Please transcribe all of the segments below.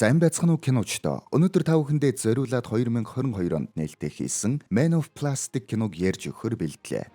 Сайн байцгаана уу, киночдоо. Өнөөдөр та бүхэндээ зориулаад 2022 онд нээлттэй хийсэн Man of Plastic киног ярьж өгөхөөр бэлтлээ.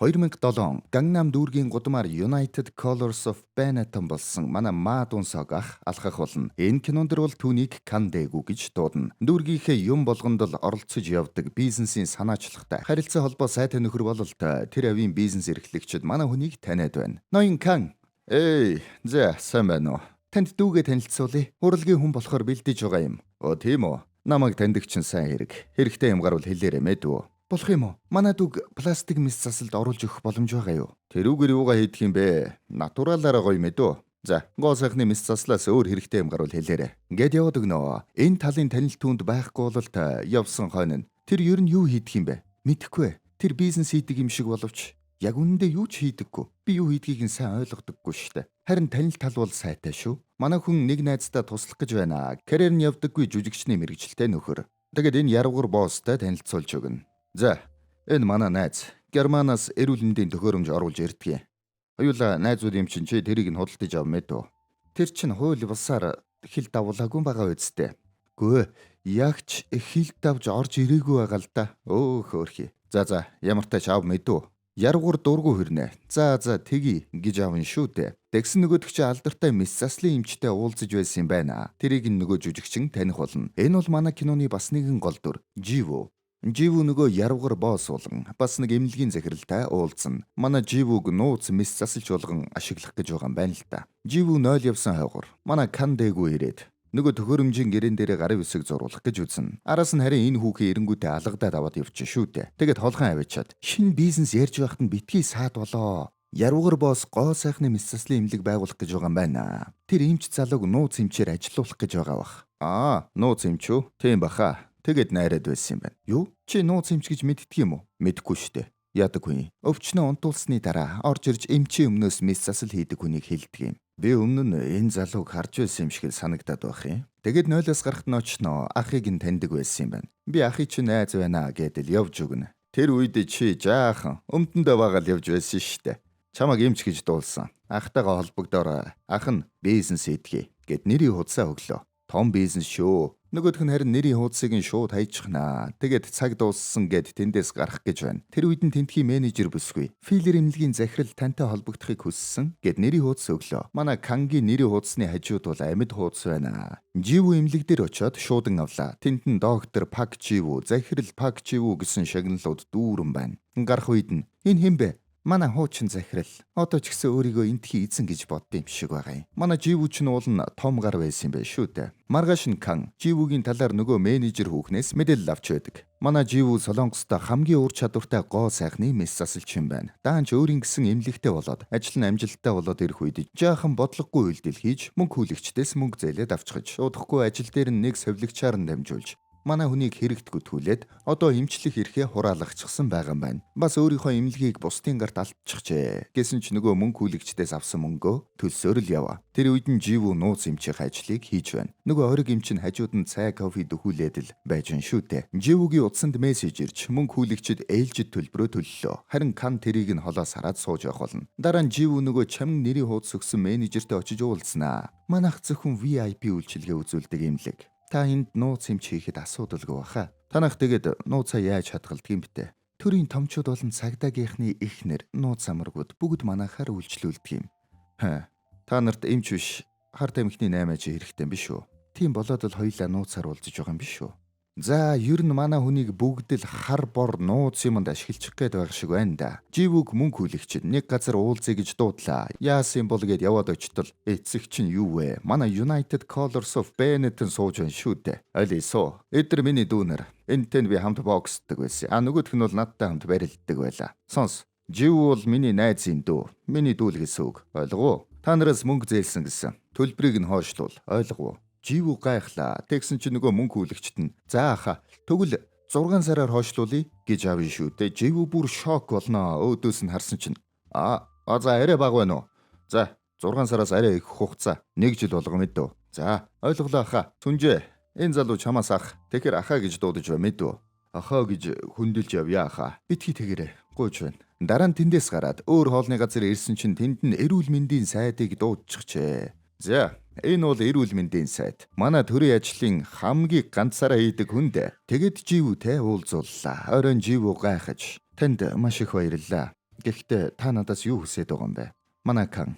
2007 он Gangnam дүүргийн гудмаар United Colors of Benetton болсон манай Ма Дунсог ах алхах болно. Энэ кинон дэр бол түүнийг Кандэгу гэж дуудана. Дүүргийнхээ юм болгонд л оролцож явдаг бизнесийн санаачлагтай. Харилцаа холбоо сайтай нөхөр бололт тэр авийн бизнес эрхлэгчид манай хүнийг таниад байна. Ноён Кан. Эй, за, сайн байна уу? Танд дүүгээ танилцуулъя. Урлагийн хүн болохоор бэлдэж байгаа юм. Оо, тийм үү? Намайг таньдаг чинь сайн хэрэг. Хэрэгтэй юм гарвал хэлээрэй, мэдв үү? Болох юм уу? Манай дүүг пластик мэс засалд оруулж өгөх боломж байгаа юу? Тэрүүгээр юугаа хийдэх юм бэ? Натуралаараа гоё мэдв. За, гоо сайхны мэс заслаас өөр хэрэгтэй юм гарвал хэлээрэй. Ингээд яваад өгнө. Энэ талын танил түүнд байхгүй бол та явсан хойно нь. Тэр ер нь юу хийдэх юм бэ? Мэдэхгүй. Тэр бизнес хийдэг юм шиг боловч яг үнэндээ юу ч хийдэггүй. Би юу хийдгийг нь сайн ойлгодоггүй шүү дээ. Харин танил тал бол сайтай шүү. Манай хүн нэг найздаа туслах гэж байна. Карьер нь явдаггүй жүжигчний мэргэжилтэй нөхөр. Тэгээд энэ ярвгар босстой танилцуулж өгнө. За, энэ манай найз. Германаас эрүүл мэндийн төхөөрөмж оруулж ирдэг. Хоёулаа найзууд юм чинь, чи тэрийг нь худалдаж ав мэдв. Тэр чинь хууль бусаар хил дагуулаагүй байгаа үсттэй. Гөө, яг ч хил давж орж ирээгүй байгаа л да. Өө, хөөрхий. За, ямар тач ав мэдв. Яргуур дургу хэрнэ. За, тэгье гэж авна шүү дээ. Тэгсэн нөгөөдөг чи алдартай мэс заслын эмчтэй уулзаж байсан юм байна. Тэрийг нь нөгөө жүжигчин таних болно. Энэ бол манай киноны бас нэгэн гол дүр. Живу. Живу нөгөө ярвгар босс болон бас нэг эмнэлгийн захиралтай уулзна. Манай Живүг нууц мэс засалч болгон ашиглах гэж байгаа юм байна л да. Живү 0 явсан хойгоор манай Кандэгу ирээд нөгөө төхөөрөмжийн гэрэн дээрээ гарын үсэг зуруулах гэж үзнэ. Араас нь харин энэ хүүхий эренгүүтээ алгадаад аваад явчих шүү дээ. Тэгээд холхон аваачаад шинэ бизнес ярьж байхад нь битгий саад болоо. Ярвгар босс гоо сайхны мэс заслын эмнэлэг байгуулах гэж байгаа юм байна. Тэр эмч залууг нууц эмчээр ажилуулах гэж байгаа бах. Аа, нууц эмч үү? Тийм баха. Тэгээд найраад байсан юм байна. Юу? Чи нууц эмч гэж мэддэг юм уу? Мэдэхгүй штэ. Яадаг хүн. Өвчнөө унтуулсны дараа орж ирж эмчийн өмнөөс мэс засал хийдэг хүнийг хэлдэг юм. Би өмнө нь энэ залууг харж байсан юм шиг санагдаад байх юм. Тэгээд нойлоос гарахт ночноо ахыг нь таньдаг байсан юм байна. Би ахыг чинь найз байна гэдэл явж өгнө. Тэр үед чи жаахан өмдөндөө байгаа л явж байсан штэ. Чамаг эмч гэж дуулсан. Ахтайгаа холбогдоорой. Ах нь бизнес хийдгийг гэд нэрийн хуудасаа өглөө. Том бизнес шүү. Нөгөөх нь харин нэрийн хуудсыг нь шууд хайчихнаа. Тэгээд цаг дууссан гэд тэндээс гарах гэж байна. Тэр үед нь тентхийн менежер бүсгүй. Филлер эмнэлгийн захирал тантай холбогдохыг хүссэн гэд нэрийн хуудас өглөө. Манай Кангийн нэрийн хуудасны хажууд бол амьд хуудас байна. Живү эмнэлэг дээр очиод шуудан авлаа. Тэнд нь доктор Пак Живү, захирал Пак Живү гэсэн шагналууд дүүрэн байна. Гарах үед нь энэ хэн бэ? Манай хуучин захирал одоо ч гэсэн өөрийгөө энтхий эзэн гэж бодд юм шиг байгаа юм. Манай Живү ч нь уул нь том гар байсан юм байна шүү дээ. Маргааш нь Кан Живүгийн талаар нөгөө менежер хүүхнээс мэдээлэл авч байдаг. Манай Живү Солонгостой хамгийн ур чадвартай гоо сайхны мэс засалч юм байна. Даанч өөрийн гэсэн эмнэлэгтэй болоод ажил нь амжилттай болоод ирэх үед жаахан бодлогогүй үйлдэл хийж мөнгө хүлэгчдээс мөнгө зээлээд авчихж удахгүй ажил дээр нь нэг совилогчаар нь дамжуулж манай хүнийг хэрэгт гүтгүүлээд одоо эмчлэх эрхээ хураалгачихсан байгаа юм байна. Бас өөрийнхөө эмнэлгийг бусдын гарт алдчихжээ. Гэсэн ч нөгөө мөнгө хүлэгчдээс авсан мөнгөө төлсөөр л яваа. Тэр үед нь Живү нууц эмчийн ажлыг хийж байна. Нөгөө ориг эмч нь хажууд нь цай кофе дөхүүлээд л байж гэн шүү дээ. Живүгийн утсанд мессеж ирж мөнгө хүлэгчид ээлжид төлбөрөө төллөө. Харин Кан тэрийг нь холоос хараад сууж явах болно. Дараа нь Живү нөгөө чамин нэрийн хуудас өгсөн менежертэй очиж уулзнаа. Манайх зөвхөн VIP үйлчилгээ үзүүлдэг эмнэлэг. Та энд нууц эмч хийхэд асуудалгүй баха. Танах тэгээд нууцаа яаж хадгалдаг юм бтэ? Төрийн томчууд болон цагдаагийнхны эхнэр нууц самаргууд бүгд манайхаар үйлчлүүлдэг юм. Хаа. Та нарт эмч биш, хар тамхины 8 ажил хэрэгтэй юм биш үү? Тийм болоод л хоёулаа нууцаар уулзаж байгаа юм биш үү? За, ер нь манай хүнийг бүгд л хар бор нууц юмд ашиглчих гээд байх шиг байна да. Живүг мөнгө хүлэгчид нэг газар уулзъя гэж дуудлаа. Яасан юм бол гэд яваад очтол эцэг чинь юу вэ? Манай United Colors of Benetton сууж байна шүү дээ. Алисо. Эдгээр миний дүүнер. Энтэй би хамт боксддаг байсан. А нөгөөх нь бол надтай хамт барилддаг байлаа. Сонс. Живү бол миний найзын дүү. Миний дүү л гэсэн үг. Ойлгов уу? Та нараас мөнгө зээлсэн гэсэн. Төлбөрийг нь хойшлуул. Ойлгов уу? Живү гайхлаа. Тэгсэн чи нөгөө мөнгө хүлэгчт нь за аха, тэгвэл 6 сараар хойшлуулъя гэж авна шүү дээ. Живү бүр шок болно. Өөдөөс нь харсан чинь а за арай бага байна уу? За, 6 сараас арай их хугацаа. 1 жил болго мэдв. За, ойлголоо аха. Түнжээ. Энэ залуу чамаас ах. Тэгэхээр ахаа гэж дуудаж бай мэдв. Ахаа гэж хүндэлж явъя ахаа. Битгий тэгэрээ. Гуйж байна. Дараа нь тэндээс гараад өөр хоолны газар ирсэн чинь тэнд нь эрүүл мэндийн сайдыг дуудчихжээ. За, энэ бол эрүүл мэндийн сайд. Манай төрийн ажлын хамгийн ганцаараа хийдэг хүндээ. Тэгэд Живүүтэй уулзууллаа. Оройн Живүү гайхаж. Танд маш их баярлалаа. Гэхдээ та надаас юу хүсээд байгаа юм бэ? Манай Кан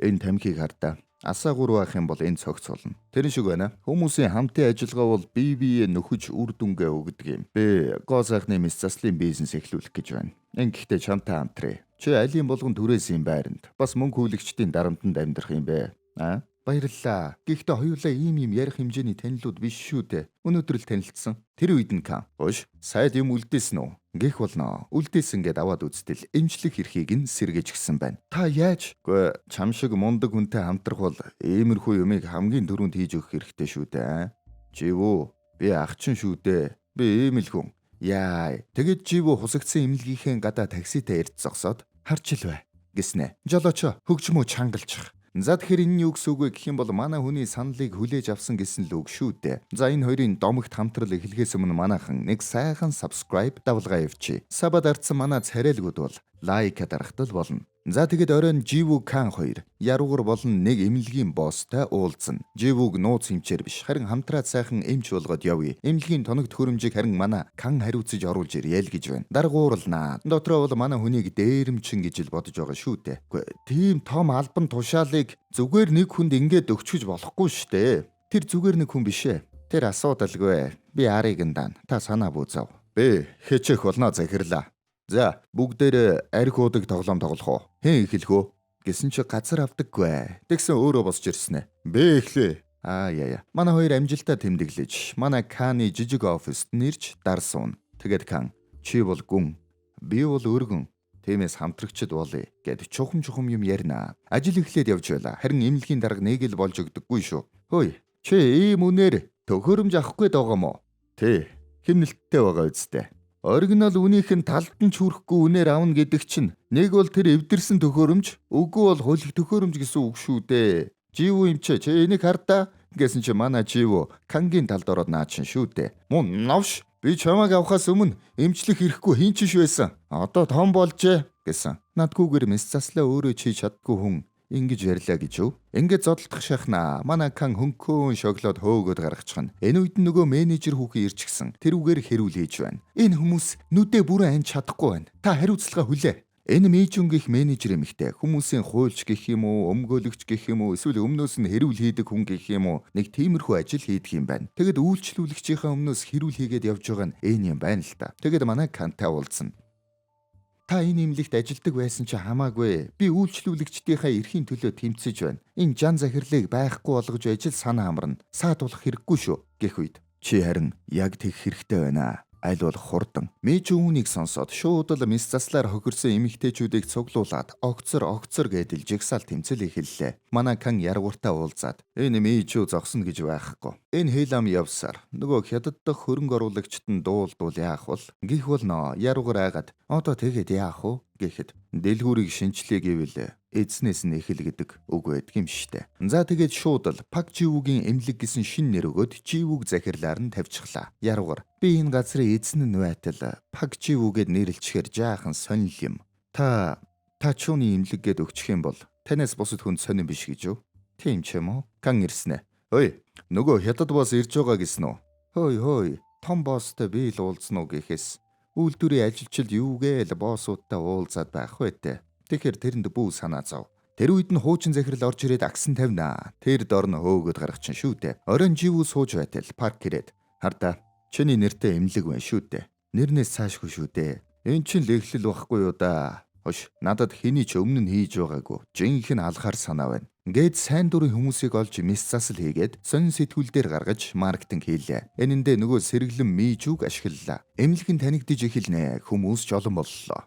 энэ тамхиг хардаа. Асаагүй байх юм бол энэ цогцолно. Тэр шиг байна. Хүмүүсийн хамтын ажиллагаа бол бие биеэ нөхөж үр дүнгээ өгдөг юм. Би гоо сайхны мэс заслын бизнес эхлүүлэх гэж байна. Ингэхдээ чамтай хамтрая. Чи алийн болгон түрээсийн байранд бас мөнгө хүлэгчдийн дарамтанд амьдрах юм бэ? Аа? Баярлалаа. Гэхдээ хоёулаа ийм юм ярих хэмжээний танилуд биш шүү дээ. Өнөөдөр л танилцсан. Тэр үед нь Кан. Хойш сайд юм үлдээсэн үү? Гэх болно. Үлдээсэн гэд аваад үзтэл эмчлэх эрхийг нь сэргээж гисэн байна. Та яаж? Үгүй, чам шиг мундаг хүнтэй хамтрах бол иймэрхүү юмыг хамгийн түрүүнд хийж өгөх хэрэгтэй шүү дээ. Живүү, би ах чинь шүү дээ. Би ийм л хүн. Яа. Тэгэд Живүү хусагдсан эмнэлгийнхээ гадаа такситай ирд зогсоод харж ил бай гэснэ. Жолоочо хөгжмөө чангалчих. За, тэгэхээр энэ нь юу гэсэн үг вэ гэх юм бол манай хүний саналыг хүлээж авсан гэсэн л үг шүү дээ. За, энэ хоёрын домогт хамтрал эхлэхээс өмнө манайхан нэг сайхан subscribe давлгаа явчих. Sub аа дарсан манай царайлгууд бол like дарахтал болно. За, тэгэд оройн Живүү Кан хоёр яруугар болон нэг эмнэлгийн босстой уулзна. Живүүг нууц эмчээр биш, харин хамтраад сайхан эмч болгоод явъя. Эмнэлгийн тоног төхөөрөмжийг харин манай Кан хариуцаж оруулж ирье л гэж байна. Даргуурлнаа. Дотроо бол манай хүнийг дээрэмчин гэж л бодож байгаа шүү дээ. Үгүй, тийм том албан тушаалыг зүгээр нэг хүнд ингээд өгчөж болохгүй шүү дээ. Тэр зүгээр нэг хүн биш ээ. Тэр асуудалгүй. Би арыг нь даана. Та санаа бүү зов. Би хичээх болно, захирлаа. За, бүгдээр арх уудаг тоглоом тоглох уу? Хэн эхлэх үү? Гэсэн чи газар авдаггүй. Тэгсэн өөрөө босч ирсэн ээ. Би эхлэе. Аа яа яа. Манай хоёр амжилтаа тэмдэглэж, манай Каны жижиг оффист нэрч дар суун. Тэгээд Кан, чи бол гүн, би бол өргөн. Тиймээс хамтрагчд болъё гэд чухам чухам юм ярина. Ажил эхлээд явж байла. Харин эмнэлгийн дарга нэг л болж өгдөггүй шүү. Хөөе, чи ийм үнээр төхөөрөмж авахгүй байгаа мó? Тий, хэмнэлттэй байгаа үсттэй. Оригинал үнийх нь талд нь ч хүрэхгүй үнээр авна гэдэг чинь нэг бол тэр эвдэрсэн төхөөрөмж, үгүй бол хөлөх төхөөрөмж гэсэн үг шүү дээ. Живүү эмчээ, чи энийг хардаа гэсэн чи манай Живүү Кангийн талд ороод наа чин шүү дээ. Мун новш, би чамайг авахаас өмнө эмчлэх хэрэггүй хин ч биш байсан. Одоо том болжээ гэсэн. Надгүйгээр мэс заслаа өөрөө чи чаддгүй хүн ингэж ярьлаа гэж юу? Ингээд зодолдох шахнаа. Манай Кан хөнкөөн шоглоод хөөгөөд гаргачихна. Энэ үед нь нөгөө менежер хүүхэн ирчихсэн. Тэрүүгээр хэрүүл хийж байна. Энэ хүмүүс нүдээ бүрэн анж чадахгүй байна. Та хариуцлага хүлээ. Энэ Мижүнгийнх менежер эмэгтэй хүмүүсийн хуульч гэх юм уу, өмгөөлөгч гэх юм уу, эсвэл өмнөөс нь хэрүүл хийдэг хүн гэх юм уу, нэг тиймэрхүү ажил хийдэг юм байна. Тэгэд үйлчлүүлэгчийнхээ өмнөөс хэрүүл хийгээд явж байгаа нь энэ юм байна л та. Тэгэд манай Кантай уулзна. Та энэ эмнэлэгт ажилдаг байсан чи хамаагүй. Би үйлчлүүлэгчдийнхээ эрхийн төлөө тэмцэж байна. Энэ жан захирлыг байхгүй болгож ажил санаа амарна. Саадуулах хэрэггүй шүү гэх үед. Чи харин яг тэгэх хэрэгтэй байна. Аль болох хурдан. Мэж үүнийг сонсоод шууд л мэс заслаар хохирсон эмэгтэйчүүдийг цуглуулад огцор огцор гэдэл жигсаал тэмцэл эхэллээ. Манай Кан яргууртай уулзаад энэ Мижүү зогсно гэж байхгүй. Энэ хэл ам явсаар нөгөө хятад дахь хөрөнгө оруулагчид нь дуулдуул яах бол гих болно. Яргуур айгаад одоо тэгээд яах вэ гэхэд дэлгүүрийг шинчлээ гэвэл эзнээс нь эхэл гэдэг үг байдаг юм штэ. За, тэгээд шууд л Пак Живүүгийн эмнэлэг гэсэн шин нэр өгөөд Живүүг захирлаар нь тавьчихлаа. Яргуур би энэ газрын эзэн нь байтал Пак Живүүгээд нэрлэчихээр жаахан сонил юм. Та Тачууны эмнэлэг гээд өгчих юм бол танаас бусад хүн сонин биш гэж юу? Тийм ч юм уу? Кан ирснэ. Ой, нөгөө хятад босс ирж байгаа гэсэн үү? Хөөй хөөй, том босстой би л уулзна уу гэхээс үйлдвэрийн ажилчид юугээл боссуудтай уулзаад байх вэ те. Тэгэхээр тэрэнд бүү санаа зов. Тэр үед нь хуучин захирал орж ирээд агсан тавина. Тэр дор нь хөөгөөд гаргачин шүү дээ. Оройн живүү сууж байтал парк ирээд хардаа, чиний нэртэй эмнэлэг байна шүү дээ. Нэрнээс цаашгүй шүү дээ. Эн чин леглэл байхгүй юу да. Хош, надад хэний ч өмнө нь хийж байгаагүй. Жинхэнэ алхаар санаа байна. Ингээд сайн дурын хүмүүсийг олж мис засал хийгээд сонин сэтгүүл дээр гаргаж маркетинг хийлээ. Энэндээ нөгөө сэргэлэн Мижүүг ашиглалаа. Эмнэлэг нь танигдаж эхэлнэ. Хүмүүс ч олон боллоо.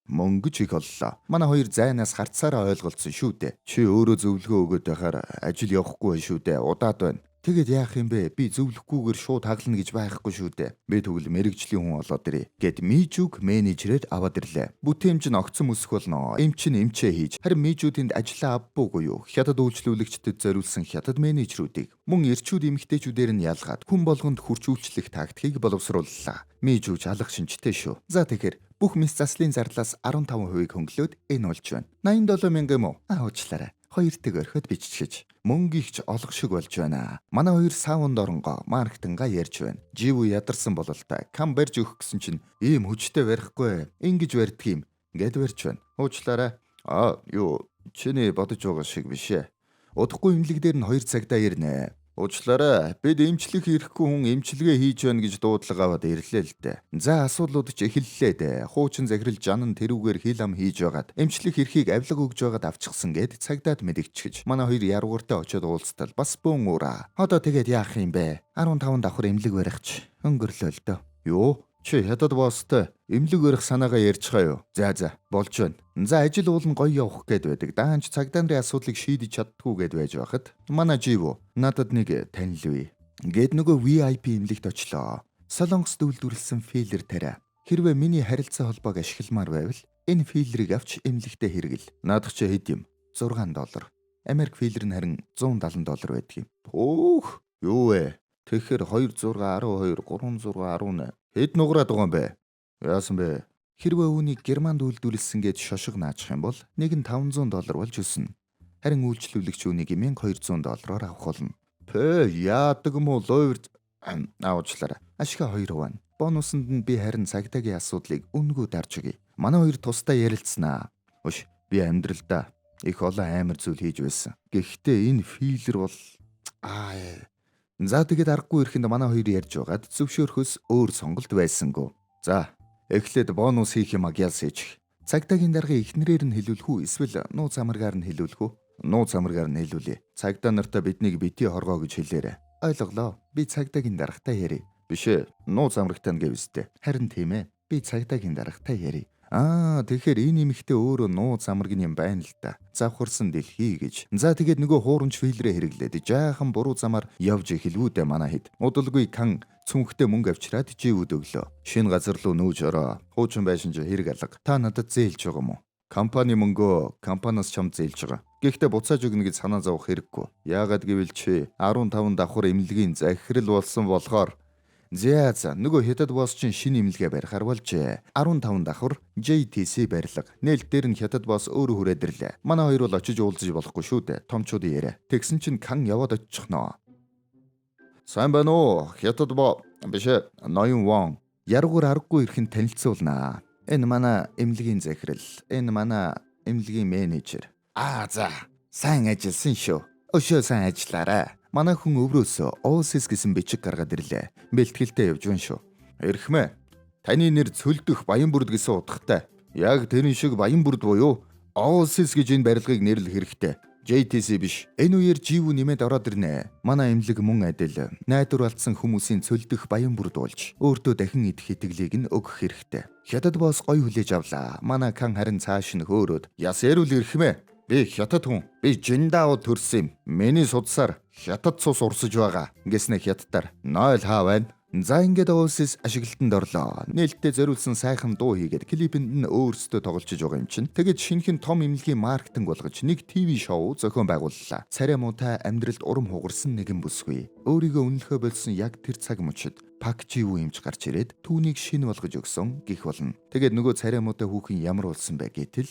Мөнгө ч их оллоо. Манай хоёр зайнаас харцаараа ойлголцсон шүү дээ. Чи өөрөө зөвлөгөө өгөөд байхаар ажил явахгүй байх шүү дээ. Удаад байна. Тэгээд яах юм бэ? Би зөвлөхгүйгээр шууд хаглана гэж байхгүй шүү дээ. Би тэгвэл мэрэгжлийн хүн олоод ирье. Гэт Мижүг менежерээр аваад ирлээ. Бүтээмж нь огцом өсөх болно. Эмч нь эмчээ хийж. Харин Мижүүдинд ажлаа авбуугүй юу? Хятад үйлчлүүлэгчдэд зориулсан хятад менежерүүдийг мөн эрчүүд эмэгтэйчүүдээр нь ялгаад хүн болгонд хурц үйлчлэх тактикийг боловсрууллаа. Мижүүж алга шинжтэй шүү. За, тэгэхээр бүх мэс заслын зарлаас 15%-ийг хөнгөлөөд энэ болж байна. 87 мянга юм уу? А, уучлаарай. Хоёр тэг орхиод биччихэж. Мөнгө ихч олго шиг болж байна. Манай хоёр саунд оронгоо маркетингаа ярьж байна. Живүү ядарсан бололтой. Кам барьж өгөх гэсэн чинь ийм хүчтэй барихгүй. Ингиж барьдаг юм. Гэд барьж байна. Уучлаарай. А, юу, чиний бодож байгаа шиг биш ээ. Удахгүй имлэг дээр нь 2 цагтаа ирнэ. Уучлаарай. Бид эмчлэх ирэхгүй хүн эмчилгээ хийж байна гэж дуудлага аваад ирлээ л дээ. За, асуудлууд ч эхэллээ дээ. Хуучин захирал Жан нь тэрүүгээр хил ам хийж байгаад эмчлэх эрхийг авилга өгж байгаад авчихсан гэд цагдаад мэдэгчгэж. Манай хоёр яруугартай очиод уулзтал бас бөөн уураа. Одоо тэгээд яах юм бэ? 15 давхар эмнэлэг барих ч өнгөрлөө л дөө. Юу? Чи хятад босстой эмнэлэг барих санаагаа ярьчихаа юу? За, болж байна. За, ажил уул нь гоё явах гээд байдаг. Даанч цагдаа нарын асуудлыг шийдэж чаддгүй гээд байж байхад манай Живүү надад нэг танил Гээд нөгөө VIP эмнэлэгт очлоо. Солонгост үйлдвэрлэсэн filler тариа. Хэрвээ миний харилцаа холбоог ашигламаар байвал энэ filler ийг авч эмнэлэгтээ хэрэгэл. Наадах чи хэд юм? 6 доллар. Америк filler нь харин 170 доллар байдаг юм. Пөөх, юу вэ? Тэгэхээр 2 6 12 3 6 18 хэд нугараад байгаа юм бэ? Яасан бэ? Хэрвээ үүнийг Германд үйлдвэрлэсэн гээд шошго наачих юм бол нэг нь 500 доллар болж өснө. Харин үйлчлүүлэгч үүнийг 1200 доллараар авах болно. Пэ, яадаг юм уу лойр уучлаарай. Ашгаа хоёр хуваана. Бонусанд нь би харин цагдаагийн асуудлыг үнэгүй дарж өгье. Манай хоёр тусдаа ярилцсанаа. Өш, би амьдралдаа их олон амар зүйл хийж байсан. Гэхдээ энэ filler бол аа. За, тэгээд аргагүй ирэхэнд манай хоёр ярьж байгаад зөвшөөрөхөөс өөр сонголт байсангүй. За, эхлээд бонус хийх юм агяас хийж. Цагдаагийн даргын эхнэрээр нь хэлүүлэх үү эсвэл нууц амаргаар нь хэлүүлэх үү? Нууц амаргаар нь хэлүүлье. Цагдаа нартаа биднийг битгий хоргоо гэж хэлээрэй. Ойлголоо. Би цагдаагийн даргатай ярив. Биш ээ, нууц амрагтай нь гэвстэй. Харин тийм ээ. Би цагдаагийн даргатай ярив. Аа, тэгэхээр энэ эмэгтэй өөрөө нууц амаргын юм байна л да. Завхарсан дэлхий гэж. За, тэгээд нөгөө хуурамч filler ээ хэрэглээд жаахан буруу замаар явж эхэлвүү дээ манай хэд. Удалгүй Кан цүнхтэй мөнгө авчираад Живүүд өглөө. Шинэ газар руу нүүж ороо. Хуучин байшин чи хэрэг алга. Та надад зээлж байгаа юм уу? Компани мөнгөө компаниас чамд зээлж байгаа. Гэхдээ буцааж өгнө гэж санаа зовох хэрэггүй. Яагаад гэвэл чи 15 давхар эмнэлгийн захирал болсон болохоор. За, нөгөө хятад босс чинь шинэ эмнэлгээ барихаар болжээ. 15 давхар JTC барилга. Нээлт дээр нь хятад босс өөрөө хүрээд ирлээ. Манай хоёр бол очиж уулзаж болохгүй шүү дээ. Томчуудын яриа. Тэгсэн чинь Кан яваад очихноо. Сайн байна уу? Хятад бо биш ээ. Ноён Вон. Яргуур аргагүй ирэхэд танилцуулнаа. Энэ манай эмнэлгийн захирал. Энэ манай эмнэлгийн менежер. Аа, за. Сайн ажилласан шүү. Өшөө сайн ажиллаарай. Манай хүн өврөөсөө Oasis гэсэн бичиг гаргаад ирлээ. Бэлтгэлтэй явж байна шүү. Эрхмээ. Таны нэр цөлдөх баян бүрд гэсэн утгатай. Яг тэрэн шиг баян бүрд буюу Oasis гэж энэ барилгыг нэрлэх хэрэгтэй. JTC биш. Энэ үеэр Живүү нэмээд ороод ирнэ. Манай эмнэлэг мөн адил найдвар алдсан хүмүүсийн цөлдөх баян бүрд болж өөртөө дахин идэх итгэлийг нь өгөх хэрэгтэй. Хятад босс гоё хүлээж авлаа. Манай Кан харин цааш нь хөөрөөд яс ярил эрхмээ. Би хятад хүн. Би Жиндао төрсөн юм. Миний судсаар хятад цус урсаж байгаа. Гэснэ хятадаар 0 хаа байна. За, ингээд Oasis ашиглалтанд орлоо. Нээлттэй зориулсан сайхан дуу хийгээд клипэнд нь өөрсдөө тоглолцож байгаа юм чинь. Тэгээд шинэхэн том эмнэлгийн маркетинг болгож нэг TV шоу зохион байгууллаа. Царай муутай, амьдралд урам хугарсан нэгэн бүсгүй. Өөрийгөө үнэлэхөө болсон яг тэр цаг мөчид Пак Живүү эмч гарч ирээд түүнийг шинэ болгож өгсөн гих болно. Тэгээд нөгөө царай муутай хүүхэн ямар болсон бэ гэтэл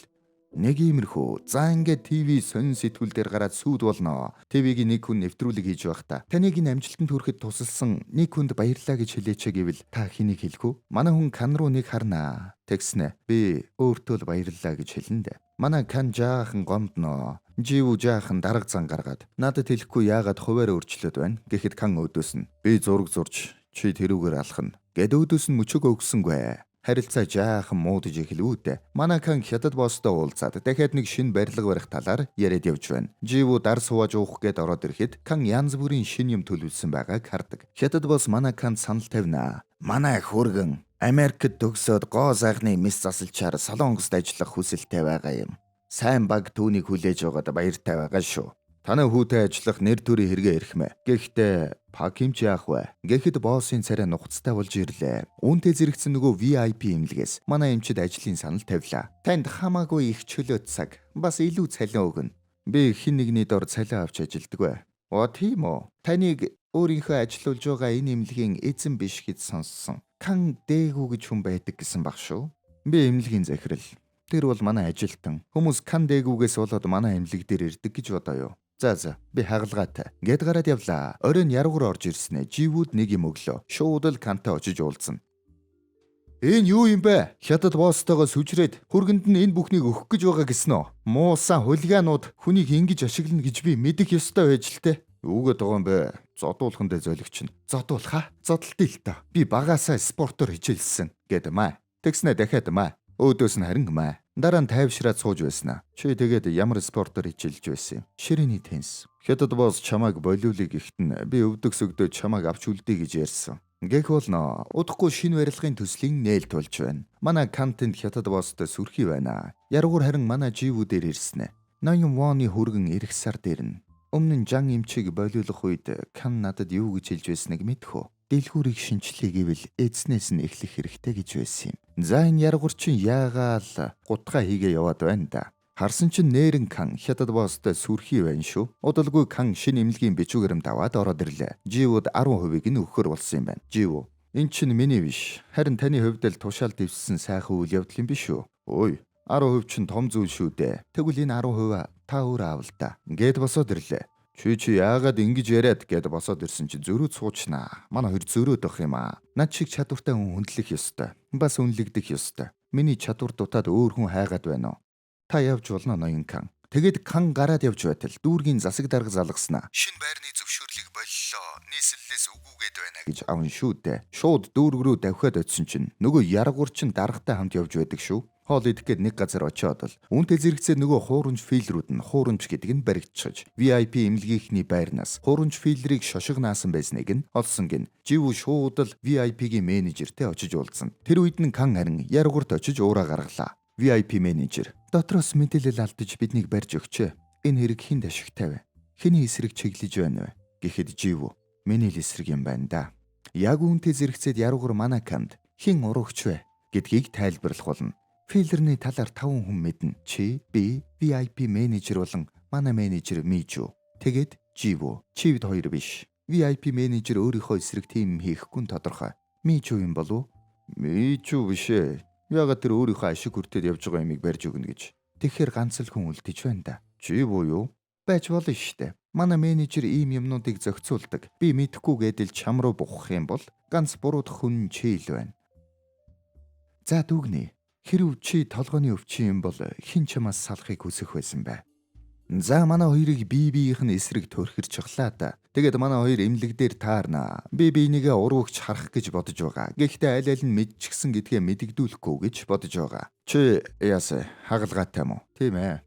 нэг иймэрхүү. За, ингээд TV сонин сэтгүүл дээр гараад сүйд болно. TV-гийн нэг хүн нэвтрүүлэг хийж байхдаа таныг энэ амжилтанд хүрэхэд тусалсан нэг хүнд баярлалаа гэж хэлээч гэвэл та хэнийг хэлэх вэ? Манай хүн Кан руу нэг харнаа. Тэгснэ. Би өөртөө л баярлалаа гэж хэлнэ дээ. Манай Кан жаахан гомдноо. Живүү жаахан дарга зан гаргаад надад хэлэхгүй яагаад хуваарь өөрчлөөд байна гэхэд Кан өөдөөс нь би зураг зурж чи тэрүүгээр алхна гэд өөдөөс нь мөчөг өгсөнгүй. Харилцаа жаахан муудаж эхэлвүү дээ. Манай Кан хятад босстой уулзаад дахиад нэг шинэ барилга барих талаар яриад явж байна. Живүү дар сууж уух гээд ороод ирэхэд Кан янз бүрийн шинэ юм төлөвлөсөн байгааг хардаг. Хятад босс манай Канд санал тавина. Манай хөргөн Америкт төгсөөд гоо сайхны мэс засалчаар Солонгост ажиллах хүсэлтэй байгаа юм. Сайн баг түүнийг хүлээж байгаад баяртай байгаа шүү. Танай хүүтэй ажиллах нэр төрийн хэрэгээ эрхмээ. Гэхдээ Пак эмч яах вэ? Гэхэд боссын царай нухацтай болж ирлээ. Үүнтэй зэрэгцэн нөгөө VIP эмнэлгээс манай эмчид ажлын санал тавилаа. Танд хамаагүй их чөлөө цаг, бас илүү цалин өгнө. Би хэн нэгний дор цалин авч ажилдаг вэ? Оо, тийм үү? Таныг өөрийнхөө ажилуулж байгаа энэ эмнэлгийн эзэн биш гэж сонссон. Кан Дээгүү гэж хүн байдаг гэсэн баг шүү. Би эмнэлгийн захирал. Тэр бол манай ажилтан. Хүмүүс Кан Дээгүүгээс болоод манай эмнэлэг дээр ирдэг гэж бодоё. За, би хагалгаатай. Гэд гараад явлаа. Оройн яргуур орж ирснэ. Живүүд нэг юм өглөө. Шууд л Кантай очиж уулзна. Энэ юу юм бэ? Хятад босстойгоо сүжрээд хүргэнд нь энэ бүхнийг өгөх гэж байгаа гэсэн үү? Муусан хулиганууд хүнийг ингэж ашиглана гэж би мэдэх ёстой байж л те. Юу гээд байгаа юм бэ? Зодуулхан дээр золигч нь. Зодуулах? Зодолтё л та. Би багасаа спортоор хичээлсэн гэд маа. Тэгснэ дахиад маа. Өөдөөс нь харин маа. Дараа нь тайвшраад сууж байснаа. Чи тэгээд ямар спортоор хичээлж байсан юм? Ширээний теннис. Хятад босс чамайг болиулъя гэхэд нь би өвдөг сөгдөө чамайг авч үлдээ гэж ярьсан. Гэх болно. Удахгүй шинэ барилгын төслийн нээлт болж байна. Манай контент хятад босстой сүрхий байна. Яргуур харин манай живүүдээр ирсэн. Ноён Воны хүргэн ирэх сард ирнэ. Өмнө нь Жан эмчийг болиулах үед Кан надад юу гэж хэлж байсныг мэдэх үү? Дэлгүүрийг шинчлэе гэвэл эзнээс нь эхлэх хэрэгтэй гэж байсан юм. За, энэ яргуур чинь яагаал гутгаа хийгээ яваад байна да. Харсан чинь нээрэн Кан хятад босстой сүрхий байна шүү. Удалгүй Кан шинэ эмнэлгийн бичвэр баримт аваад ороод ирлээ. Живүүд 10%-ийг нь өгөхөр болсон юм байна. Живүү. Энэ чинь миний биш. Харин таны хувьд л тушаал дэвссэн сайхан үйл явдал юм биш үү? Ой, 10% чинь том зүйл шүү дээ. Тэгвэл энэ 10% та өөрөө авал та. Гэд босоод ирлээ. Чи яагаад ингэж яриад гэд босоод ирсэн чи зөрүүд суучнаа. Манай хоёр зөрөөд авах юм аа. Над шиг чадвартай хүн хүндлэх ёстой. Бас үнэлэгдэх ёстой. Миний чадвар дутаад өөр хүн хайгаад байна уу? Та явж болно, ноён Кан. Тэгэд Кан гараад явж байтал дүүргийн засаг дарга залгаснаа. Шинэ байрны зөвшөөрлийг боллоо. Нийслэлээс үгүйгээд байна гэж аван шүү дээ. Шууд дүүрэг рүү давхиад очисон чинь нөгөө яргуур чинь даргатай хамт явж байдаг шүү. Хоол идэх гээд нэг газар очиод л үүнтэй зэрэгцээ нөгөө хуурамч филрүүд нь хуурамч гэдэг нь баригдчихж VIP эмнэлгийнхний байрнаас хуурамч филрийг шошго наасан байсныг нь олсон гин. Живүү шууд л VIP-гийн менежертэй очиж уулзсан. Тэр үед нь Кан харин яргуурт очиж уураа гаргалаа. VIP менежер дотроос мэдээлэл алдаж биднийг барьж өгчээ. Энэ хэрэг хүнд ашигтай вэ? Хэний эсрэг чиглэж байна вэ? Гэхэд Живүү миний л эсрэг юм байна да. Яг үүнтэй зэрэгцээд яргуур манай Канд хэн урагч вэ гэдгийг тайлбарлах болно. Филлерний талаар 5 хүн мэднэ. Чи, би, VIP менежер болон манай менежер Мижу. Тэгээд Живүү. Чивд хоёр биш. VIP менежер өөрийнхөө эсрэг тийм хийхгүй нь тодорхой. Мижу юм болов уу? Мижу биш ээ. Яагаад тэр өөрийнхөө ашиг хүртээд явж байгаа юмыг барьж өгнө гэж. Тэгэхээр ганц л хүн үлдэж байна да. Чи буюу байж болно штэ. Манай менежер ийм юмнуудыг зохицуулдаг. Би мэдэхгүй гэдэл чам руу бухах юм бол ганц буруудах хүн чи л байна. За, дүгнэе. Хэрв чи толгойн өвчин юм бол хэн чамаас салахыг хүсэх байсан бэ? За, манай хоёрыг бие биеийнх нь эсрэг төрхирч да. Тэгээд манай хоёр эмнэлэг дээр таарна. Би биенийгээ урвагч харах гэж бодож байгаа. Гэхдээ аль аль нь мэдчихсэн гэдгээ мэдэгдүүлэхгүй гэж бодож байгаа. Чи яасаа хагалгаатай мó? Тийм ээ.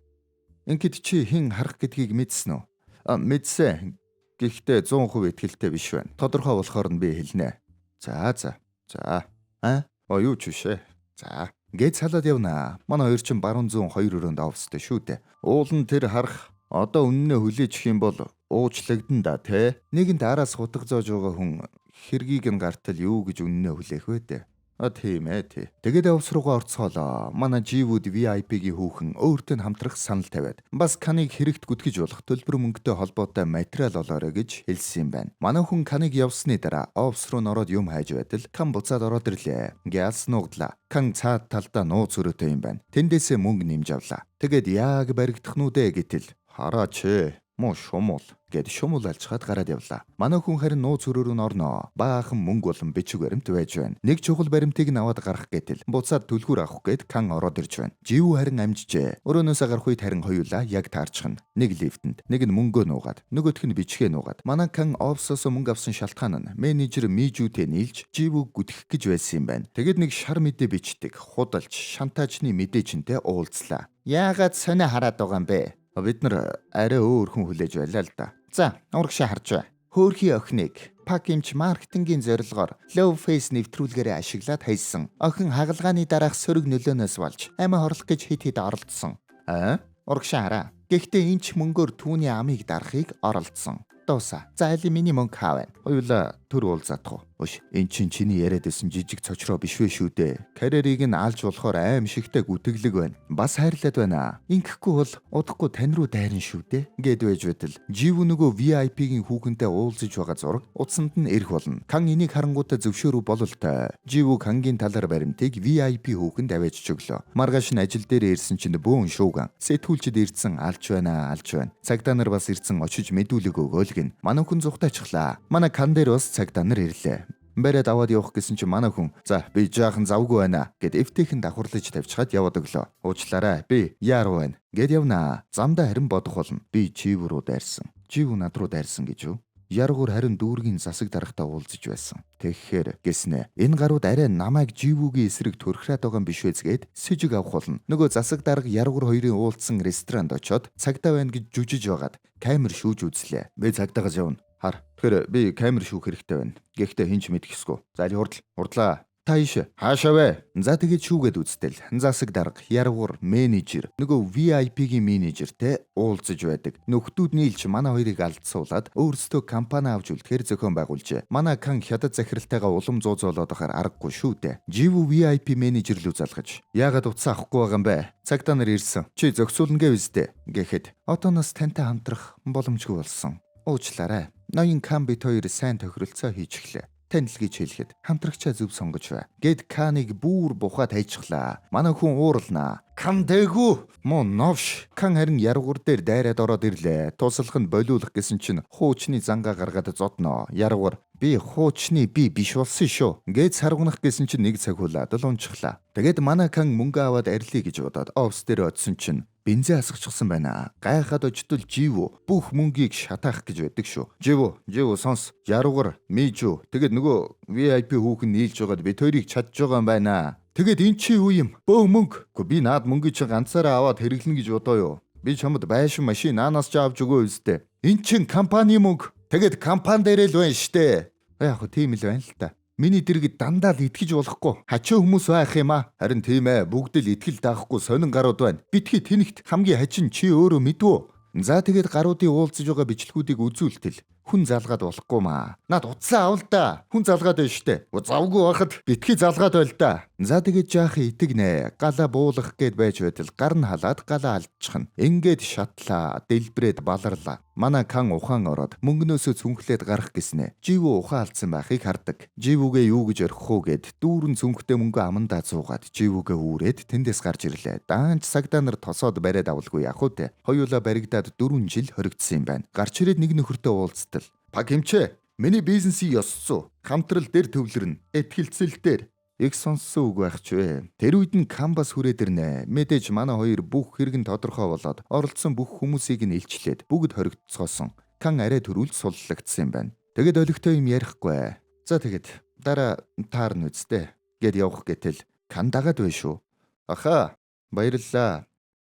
Ингээд чи хэн харах гэдгийг мэдсэн үү? А, мэдсэн. Гэхдээ 100% итгэлтэй биш байна. Тодорхой болохоор нь би хэлнэ. За за. За. А? Оо, юу ч биш ээ. За. Гээд салаад явна. Манай хоёр чинь баруун зүүн хоёр өрөөнд оффистэй шүү дээ. Уул нь тэр харах одоо үннээ хүлээчих юм бол уучлагдана да, тэ. Нэгэнт араас хутга зоож байгаа хүн хэргийг нь гартал юу гэж үннээ хүлээх вэ дээ? А, тийм ээ, тий. Тэгээд офис руугаа орцгоолоо. Манай Живүүд VIP-гийн хүүхэн өөртөө нь хамтрах санал тавиад бас Каныг хэрэгт гүтгэж болох төлбөр мөнгөтэй холбоотой материал олоорой гэж хэлсэн юм байна. Манай хүн Каныг явсны дараа офис руу н ороод юм хайж байтал Кан буцаад ороод ирлээ. Гялс нуугдлаа. Кан цаад талдаа нууц өрөөтэй юм байна. Тэндээсээ мөнгө нэмж авлаа. Тэгээд яг баригдах нь үү гэтэл хараач ээ. Муу шумуул гэд шумуул алжгаад гараад явлаа. Манай хүн харин нууц өрөөрөө нь орноо. Баахан мөнгө болон бичиг баримт байж байна. Нэг чухал баримтыг нь аваад гарах гэтэл буцаад түлхүүр авах гээд Кан ороод ирж байна. Живүү харин амжижээ. Өрөөнөөсөө гарах үед харин хоёулаа яг таарчихна. Нэг лифтэнд, нэг нь мөнгөө нуугаад, нөгөөх нь бичгээ нуугаад. Манай Кан офисоос мөнгө авсан шалтгаан нь менежер Мижүүтэй нийлж Живүүг гүтгэх гэж байсан юм байна. Тэгээд нэг шар мэдээ бичдэг, худалч, шантаажны мэдээчнтэй уулзлаа. Яагаад сонио хараад байгаа юм бэ? Бид нар арай өөр хүн хүлээж байлаа л да. За, урагшаа харж бай. Хөөрхий охиныг Пак эмч маркетингийн зорилгоор Low Face нэвтрүүлгээрээ ашиглаад хайсан. Охин хагалгааны дараах сөрөг нөлөөнөөс болж амиа хорлох гэж хэд хэд оролдсон. Аа? Урагшаа хараа. Гэхдээ энэ ч мөнгөөр түүний амыг дарахыг оролдсон. Дуусаа. За, али миний мөнгө хаа байна? Хоёулаа төр уулзаадах уу? Өш, эн чин чиний яриад байсан жижиг цочроо биш вэ шүү дээ. Карьерийг нь алж болохоор аим шигтэй гүтгэлэг байна. Бас хайрлаад байна. Ингэхгүй бол удахгүй тань руу дайрна шүү дээ. Гэд байж байтал Живүү нөгөө VIP-гийн хүүхэнтэй уулзаж байгаа зураг утсанд нь ирэх болно. Кан энийг харангуутаа зөвшөөрөв бололтой. Живүү Кангийн талаар баримтыг VIP хүүхэнд аваач өглөө. Маргааш нь ажил дээр ирсэн чинь бөөн шууган. Сэтгүүлчд ирсэн, алж байна, алж байна. Цагдаа нар бас ирсэн, очиж мэдүүлэг өгөөл гин. Манай хүн зүхтайчглаа. Манай Кан дээр бас цагдаа нар ирлээ. Бариад аваад явах гэсэн чинь манай хүн "За, би жаахан завгүй байна" гэд эвтэйхэн давхарлаж тавьчихад яваад өглөө. "Уучлаарай, би яар байна" гэд явнаа. Замдаа харин бодох болно. Би Чив рүү дайрсан. Чив над руу дайрсан гэж юу? Яргуур харин дүүргийн засаг даргатай уулзаж байсан. Тэгэхээр гэснэ. Энэ гарууд арай намайг Живүүгийн эсрэг төрхраад байгаа юм биш үү гэд сэжиг авах болно. Нөгөө засаг дарга Яргуур хоёрын уулзсан ресторанд очиод цагдаа байна гэж жүжиж байгаад камер шүүж үзлээ. Би цагдаагаас явна. Хар. Тэгэхээр би камер шүүх хэрэгтэй байна. Гэхдээ хэн ч мэдэх ёсгүй. За, али хурдл. Хурдлаа. Та ийш. Хаашаа вэ? За, тэгээд шүүгээд үзтэл. Засаг дарга, Яргуур, менежер, нөгөө VIP-гийн менежертэй уулзаж байдаг. Нөхдүүд нийлж манай хоёрыг алдсуулаад өөрсдөө компани авч үлдэхээр зохион байгуулжээ. Манай Кан хятад захиралтайгаа улам зуузоолоод байхаар аргагүй шүү дээ. Живүү VIP менежер лүү залгаж. "Яагаад утсаа авахгүй байгаа юм бэ? Цагдаа нар ирсэн. Чи зохицуулна гэв үстэй" гэхэд одооноос тантай хамтрах боломжгүй болсон. Уучлаарай. Ноён Кан бит хоёр сайн тохиролцоо хийчихлээ. Танил гэж хэлэхэд хамтрагчаа зөв сонгож бай. Гэд Каныг бүр бухаа тайчглаа. Манай хүн ууралнаа. Кан дээгүү. Муу новш. Кан харин яргуур дээр дайраад ороод ирлээ. Туслах нь болиулах гэсэн чинь хуучны зангаа гаргаад зодноо. Яргуур "Би хуучны би биш болсон шүү" гэд саргунах гэсэн чинь нэг цаг хулаад л унчихлаа. Тэгээд манай Кан мөнгө аваад арилъя гэж бодоод офис дээр очисон чинь бензин асгачихсан байна. Гайхаад очтол Живүү бүх мөнгийг шатаах гэж байдаг шүү. Живүү, Живүү, сонс. Яргуур, Мижүү. Тэгээд нөгөө VIP хүүхэн нийлж байгаад бид хоёрыг чадж байгаа юм байна. Тэгээд эн чи юу юм? Бөө мөнгө. Гэхдээ би наад мөнгийг чи ганцаараа аваад хэрэглэнэ гэж бодоо юу? Би чамд байшин машин наанаас ч авч өгөө үстэй. Эн чин компани мөнгө. Тэгээд компани дээр л байна штэ. Яг хөө тийм л байна л та. Миний дэргэд дандаа л итгэж болохгүй. Хачаа хүмүүс байх юм аа. Харин тийм ээ, бүгд л итгэл даахгүй сонин гарууд байна. Битгий тэнэгт, хамгийн хачин чи өөрөө мэдвүү. За, тэгээд гаруудын уулзаж байгаа бичлэгүүдийг үзүүлтэл хүн залгаад болохгүй маа. Над утсаа авал да. Хүн залгаад байна штэ. Завгүй байхад битгий залгаад байл да. За, тэгээд жаахан итгэнэ. Галаа буулгах гээд байж байтал гар нь халаад галаа алдчихна. Ингээд шатлаа, дэлбрээд баларлаа. Манай Кан ухаан ороод мөнгнөөсөө цүнхлээд гарах гэснэ. Живүү ухаан алдсан байхыг хардаг. Живүүгээ юу гэж орхих уу гэд дүүрэн цүнхтэй мөнгө амандаа зуугаад Живүүгээ үүрээд тэндээс гарч ирлээ. Даанч цагдаа нар тосоод бариад авалгүй яах вэ? Хоёулаа баригдаад 4 жил хоригдсан юм байна. Гарч ирээд нэг нөхөртөө уулзтал. "Пак хэмчээ. Миний бизнесийн ёс зүй хамтрал дээр төвлөрнө. Итгэлцэл дээр." Их сонссон үг байх ч вэ. Тэр үед нь Кан бас хүрээд ирнэ. Мэдээж манай хоёр бүх хэрэг нь тодорхой болоод оролцсон бүх хүмүүсийг нь илчлээд бүгд хоригдцоосон. Кан арай төрүүлж суллагдсан юм байна. Тэгээд олигтой юм ярихгүй. За, тэгээд дараа таарна үсттэй гэд явах гэтэл Кан дагаад байна шүү. "Аха, баярлалаа.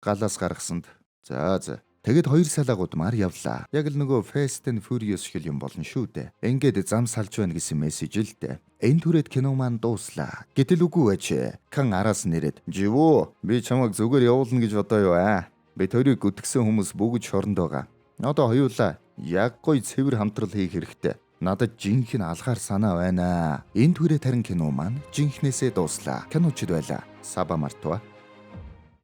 Галаас гаргасанд." За за. Тэгэд хоёр салаа гудмаар явлаа. Яг л нөгөө Fast and Furious шиг юм болно шүү дээ. Ингээд зам салж байна гэсэн мессеж л дээ. Энэ түрээд кино маань дууслаа. Гэтэл үгүй байж. Кан араас нэрээд "Живүү, би чамайг зүгээр явуулна гэж бодоо юу аа. Бид хоёрыг гүтгсэн хүмүүс бүгд шоронд байгаа. Одоо хоёулаа яг гой цэвэр хамтрал хийх хэрэгтэй. Надад жинхэнэ алгаар санаа байна." Энэ түрээ тарин кино маань жинхнээсээ дууслаа. Киночд байла. Саба мартва.